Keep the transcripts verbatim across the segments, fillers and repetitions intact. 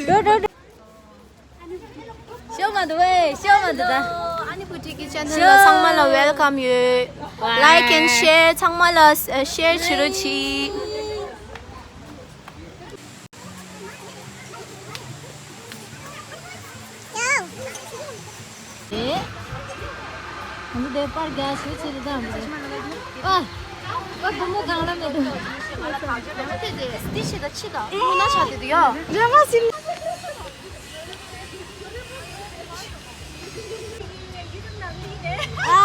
འགྲོ་འགྲོ་འགྲོ། ཤོ་མ་འདུག་ཨེ། ཤོ་མ་འདུག་ད། ཨ་ནི་བུ་ཊི་གི་ཆེ་ནལ་ལ་ཚང་མ་ལ་ཝེལ་ཀམ་ཡོད། Like and share ཚང་མ་ལ་ཤེར་བྱེད་རོགས་གྱིས། ཨེ། ང་ཚོ་དེ་པར་རྒྱག་ཞུ་ཆེད་དུ་བཏང་བ་རེད། ཨ། ཨ། བུ་མོ་གང་ལ་མེད་དུ། འདི་ཤི་ད་ཆི་ད། ཨུ་ན་ཆ་དེ་དུ་ཡ། རེ་མ་སིན། ཨ་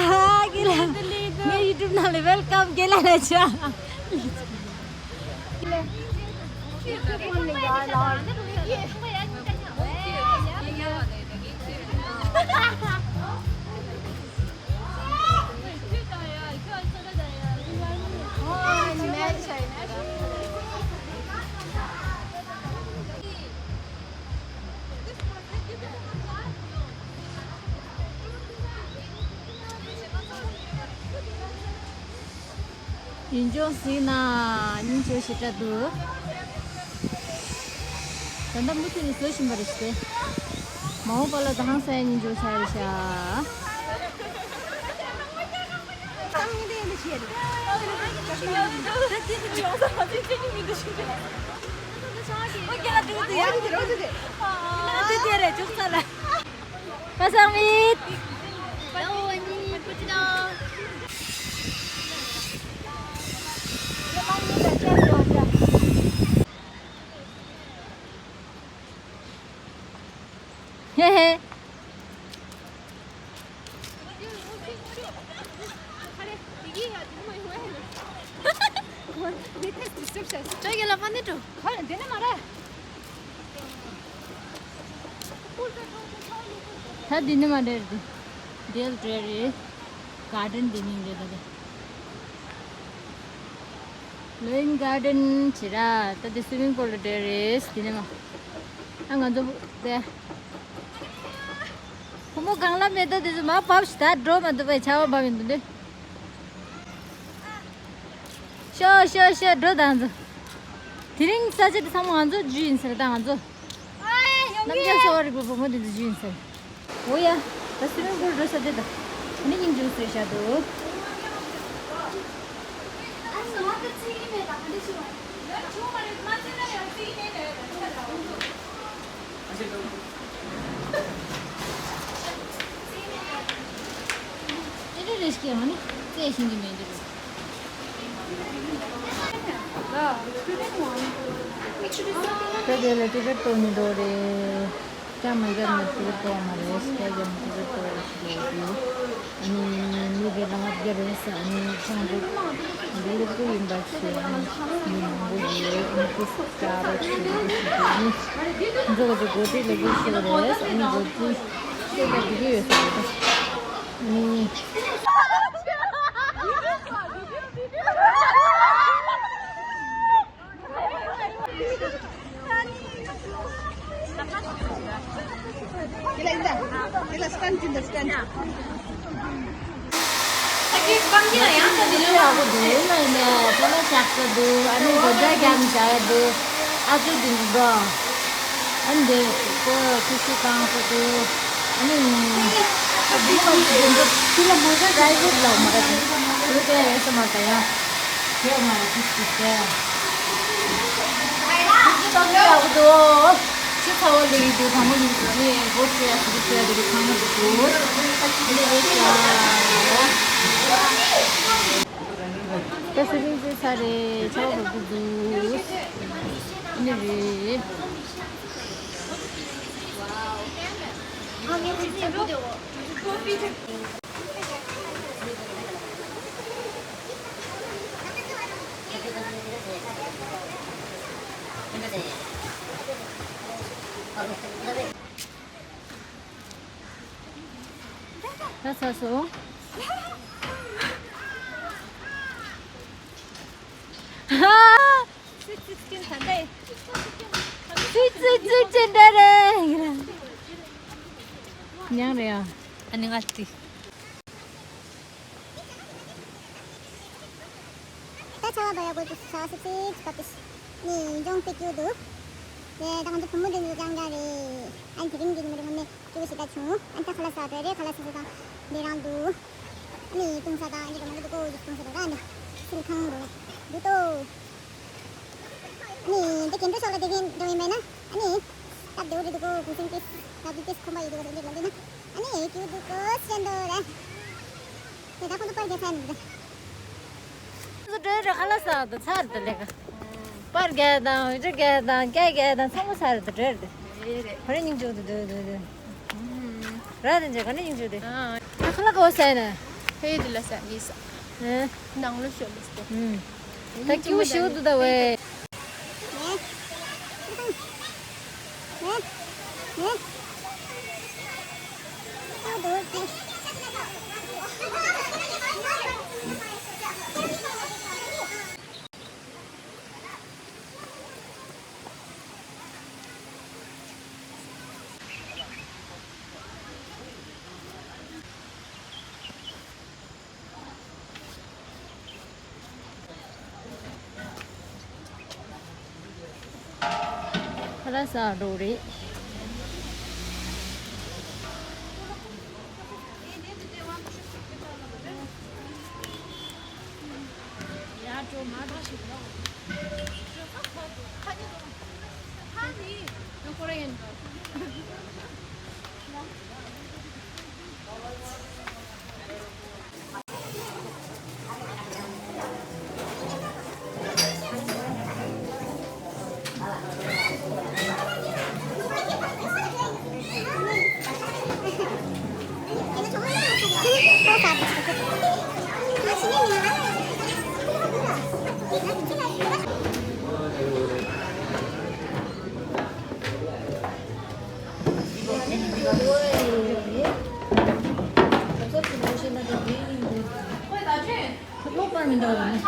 ཧ། རྒན་ལགས། ངའི་ཡུ་ཊུབ་ནང་ལ་ཝེལ་ཀམ། རྒན་ལགས་ལ་ཆ། ཡིན་ཅོང་ཟིན་ན་སྙིང་རྗེ་ཞེ་དྲག་འདུག་ད་ལྟ་མུ་མཐུད་ནས་བཟོ་བཞིན་པ་རེད་ཤག་མ་འོངས་པ་ལ་ད་ཧང་སང་སྙིང་རྗེ་ཆགས་རེད་ཤག་ཁ་སང་མིད། ཧེ་ཧེ། ཁྱོད་ཀྱི་ལ་ཕ་ནི་འགྲོ། ཁོ་ལ་འདི་ནི་མ་རེད། ད་འདི་ནི་མ་རེད་དེ། འདི་ལ་འདྲ་རེད། གར་ཌེན་འདི་ནི་རེད་ད་དེ། ལོ་ཡིན་གར་ཌེན་བྱེད་ར། ད་དེ་སུའི་མིང་པུལ་ལ་འདྲ་རེད། འདི་ནི་མ། ཨ་ང་ཚོ་དེ། བུ་མོ་གང་ལ་མེད་ད་དེ་ཚོ་མ་བབས་ཤི། ད་འགྲོ་མ་ཐུབ་པའི་ཆར་པ་བབས་ཡིན་འདུག་འདི། ཤོ་ཤོ་ཤོ། འགྲོ་དང་ཚོ། དེ་རིང་ས་ཆ་དེ་ཚང་མ་ང་ཚོ་རྒྱུས་ཡིན་ཟེར་ད་ང་ཚོ། རྣམ་རྒྱལ་གསོ་བ་རིག་པའི་བུ་མོ་དེ་ཚོ་རྒྱུས་ཡིན་ཟེར། འོ་ཡ། ད་སུའི་མིང་པུལ་འགྲོ་ས་དེ་ད། ཨ་ནི་སྙིང་རྗེ་བཟོས་བཞག་འདུག་ཨེ་རེ་རེ་ཞིག་ཡང་ནི་རྩེད་ཤིང་གི་མེད་འདུག་ད་དེ་ལ་ཊི་ཀེ་ཊི་གཏོང་མི་འགྲོ་རེད། སྐྱ་མི་རྒྱབ་ན་ཊི་ཀེ་ཊི་གཏོང་མ་རེད། སྐྱ་རྒྱབ་ན་ཊི་ཀེ་ཊི་གཏོང་རེད་ཞུ་གི་ཡོད། ཨ་ནི་མི་དེ་ལ་ང་རྒྱབ་རེད་ཟེར། ཨ་ནི་ཁོང་ཚོ་འདི་སློབ་ཕྲུག་ཡིན་པ་ཞུ། ཨ་ནི་མི་མང་པོ་ཡོད། ཨ་ནི་ཏིས་སྐྱ་རོགས་ཞུ་གི་ཞུ་གི། ཨ་ནི་ཁོང་ཚོ་ག་ཚོད་གོ་སྒྲིག་ལས་འགུལ་ཞུ་གི་རེད། ཨ་ནི་གོ་སྒྲིག་ཤེས་ལ་འགྲིག་གི་ཡོད་ཟེར་གི་ད། ཨ་ནི། ཡག་པོ་འདུག་ལ་ཡིན་ན་ཁོ་ལ་ཞག་ས་འདུག་ཨ་ནི་སྒོ་ལྕགས་རྒྱབ་བཞག་ཡ་འདུག་ཨ་ཅོ་འདི་འདུག་ཨ་ནི་འདི་ཁོ་ཁྱི་ཤི་གང་ས་འདུག་ཨ་ནི་ཨ་འདི་ཁོ་འདི་འདུག་ཁྱི་ལ་མོ་ཊ་ཌ་རའི་ཝར་ལ་མ་ར་འདུག་ཁྱི་ལ་ཡ་ས་མ་ད་ཡ། ཁྱེད་མ་ལ་ཅིག་ཅིག་ཟེར། ཁྱེད་ཀྱི་ཏོག་ཙམ་ཡག་པོ་འདུག་ཆུ་ཚ་བ་ལུག་ཡིན་འདུག་དང་པོ་ལུག་འདུག་ནི་སྒོ་ཕྱེ་ཡ་ཞིག་ཕྱེ་ཡ་འདུག་ཁང་མ་འདུག་ཨ་ནི་རེད་ཤག་ད་སུ་རིང་ཟེར་ས་རེད། ཆར་པ་འབབ་ཀྱི་འདུག་ཨ་ནི་རེད། ད་ཚར་སོང་། ཧ། ཙི་ཙི་ཙི་ཙི་འདྲ་རེད། མྱང་རེད་ཡ། ཨ་ནི་ང་ཏི། ད་ཆར་པ་འབབ་ཡག་པོ་འདུག་ཆར་པ་སིབ་སིབ་བབས་ཏེ། ནི་ཡིན་ཅོང་ཏི་ཀྱུ་འདུག་དེ་ད་ང་ཚོ་བུ་མོ་དེ་ཚོ་རྐྱང་རྐྱང་རེད། ཨ་ནི་དེ་རིང་གི་ཉི་མ་དེ་ངོ་མས་སྐྱིད་པོ་ཞེ་དྲག་བྱུང་། ཨ་ནི་ད་ཁ་ལག་ཟ་འདོད་རེད། ཁ་ལག་ཟ་ས་དང་འདི་རང་འདུག་ཨ་ནི་བཏུང་ས་དང་ཨ་ནི་རང་འདུག་གོ། འདི་བཏུང་ས་དང་རང་འདུག་སིལ་ཁང་འདུག་འདུག་ཏོ། ཨ་ནི་འདི་གན་འགྲོ་ཤོག་ལ། དེ་གན་འགྲོ་ཡིན་པས་ན་ཨ་ནི་སྟབས་བདེ་བོ་རེད་འདུག་གོ། གུང་སེང་ཏིས་ལབ་དུས་ཏིས་ཁོམ་པ་ཡོད་འདུག་ག་ཟེར་འདྲི་ལབ་འདི་ན་ཨ་ནི་སྐྱིད་པོ་འདུག་གོ་ཤེས་འདུག་རེད། དེ་ད་ཁོང་ཚོ་པར་རྒྱག་ཚར་ནས་འདུག་ཁོང་ཚོ་འགྲོ་རེད། ཁ་ལག་ཟ་དང་ཚར་དང་ལས་ཀ་པར་རྒྱག་དང་འོད་འཕྲོ་རྒྱག་དང་སྐད་རྒྱག་དང་ཚང་མ་ཚར་དང་འགྲོ་རེད། རེད་རེད། ག་རེ་སྙིང་རྗེ་འདུག་འདུག་འདུག་འདུག་ཨུམ། ར་དང་འཇལ་ག་ནས་སྙིང་རྗེ་འདུག་ཨ། ད་ཁ་ལག་ག་བ་ཟ་ཡིན་ན། ཧེ་དེ་ལ་ཟ་ཡིན་ཟ། ཨེ། ནང་ལོ་ཤོར་ལ་ཟ། ཨུམ། ད་སྐྱིད་པོ་ཞིག་འདུག་ད་ཝེ། ཁ་ལག་ཟ་འགྲོ་རེད། ཁ་ལོ་པར་མི་འདྲ་བ་ནི།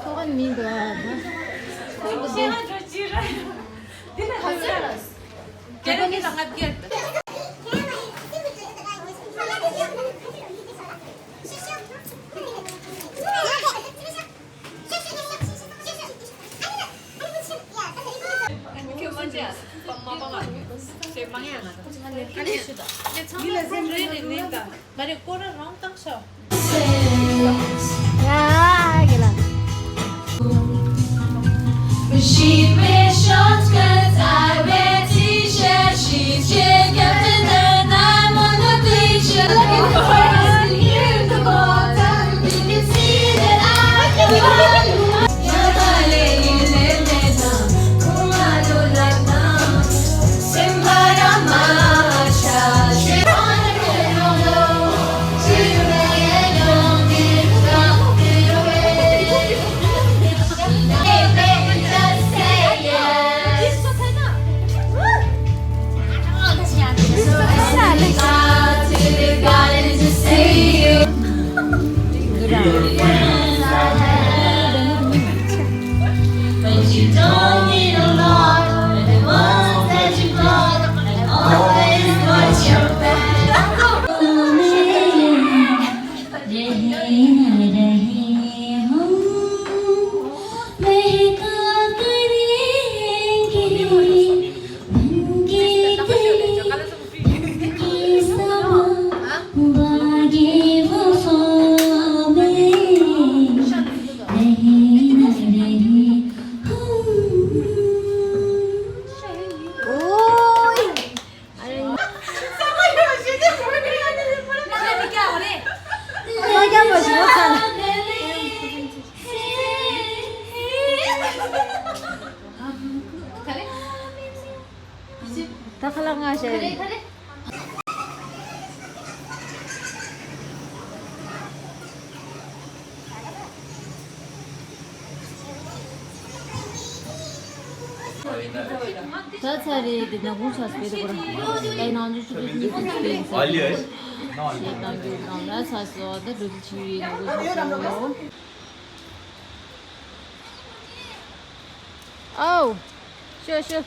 ཐོག་ཁ་མི་འདུག་ཨ། ཁོ་བུ་དེ། ཁ་ལོ་ནི། ཁྱོད་མ་བྱས། མ་མ་མ། ཁྱོད་མ་ངས་ང་ད། ཨ་ནི་ཞུ་ད། ངས་ཚང་མ་ཚང་རེ་རེ་ནས་ད། ང་རེ་སྐོར་ར་རང་བཏང་ཤོག་ཡ་གི་ལ། She wears short skirts, I wear t-shirt, she's just kept in the time on the bleacher. Looking for us in here, the bottom, you can see that I But you don't need a lot, and the ones that you got, and always watch your back. ད་ཁ་ལག་ང་ཞེས། ད་ཚར་རེད། དེ་ནག་ཁུང་ཚ་སྤེལ་དུ་གོ་ར། ད་ནང་ཆུ་ཆུ་ཆུ་ཆུ་ཆུ་སྤེལ་ས་རེད། ཞེས་དང་རྒྱུ་དང་ལ་ཚ་སོ་ད་འགྲོ་དུ་ཆུ་ཡི་ནག་ཁུང་ཚ་སོ། ཨའོ། ཤོ་ཤོ།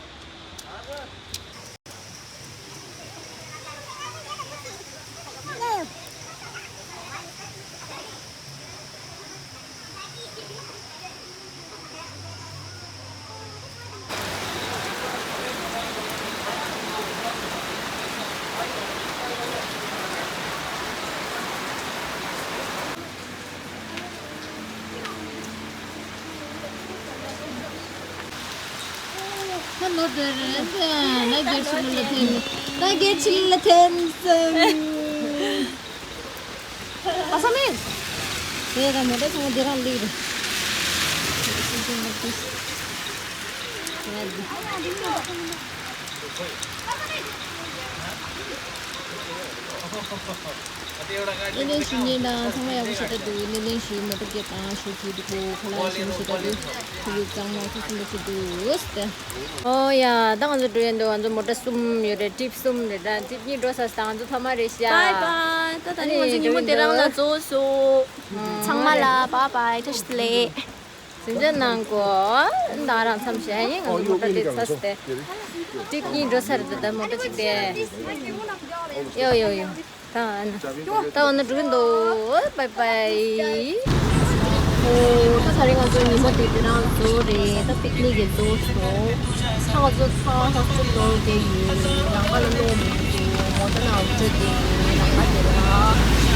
ལོ་དེར་ན་སྒེར་ཆུ་ལ་འཐེན། ན་སྒེར་ཆུ་ལ་འཐེན་སོང་། ཨ་ས་མེད། དེ་ད་མོ་ཊ་ཚང་མ་འདི་རང་ལུས་རེད། ལེ་ལེ་ཞུ་ཉེ་ན་ཚང་མ་ཡག་པོ་ཞེ་དྲག་འདུག་ལེ་ལེ་ཞུ་མོ་ཊ་སྐད་དང་ཞུ་གི་འདུག་ཁོ་ལ་ཞུ་ཞེ་དྲག་འདུག་ཁོ་ཡུག་ཙང་མང་ཚོགས་སུ་འདུག་ཞེ་འདུག་སྟེ། ཨོ་ཡ། ད་ང་ཚོ་འགྲོ་ཡ་འདུག་ང་ཚོ་མོ་ཊ་གསུམ་ཡོད་རེད། ཊིབ་གསུམ་རེད། ད་ཊིབ་གཉིས་འགྲོ་ས་ད་ང་ཚོ་ཐ་མ་རེད་ཤག་བའི་བའི། ད་ད་ནི་ང་ཚོ་ཉིན་མོ་དེ་རང་ལ་རྫོགས་སོང་། ཚང་མ་ལ་བའི་བའི། བཀྲ་ཤིས་བདེ་ལེགས། གཟིམ་འཇག་གནང་གོ་ད་རང་མཚམས་བཞག་ཡིན། ང་ཚོ་མོ་ཊ་དེ་ཚར་སྟེ། ཊིབ་གཉིས་འགྲོ་ས་རེད། ད་ད་མོ་ཊ་གཅིག་དེ། ཡོ་ཡོ་ཡོ། ད་ཨ་ན། ད་འོ་ན་འགྲོ་གི་འདུག་བའི་བའི། ཨོ་ད་ད་རེས་ང་ཚོ་ཉིན་མོ་དེ་དེ་རང་རྫོགས་རེད། ད་པིག་ནིག་གི་རྫོགས་སོང་། ད་ང་ཚོ་ཚང་ཧོ་སི་ཊེལ་ལོག་བསྡད་ཡོད། ལམ་ཁ་ལ་གློག་མི་འདུག་མོ་ཊ་ནང་འགྲོ་བསྡད་ཡོད། ལམ་ཁ་དེ་ལ།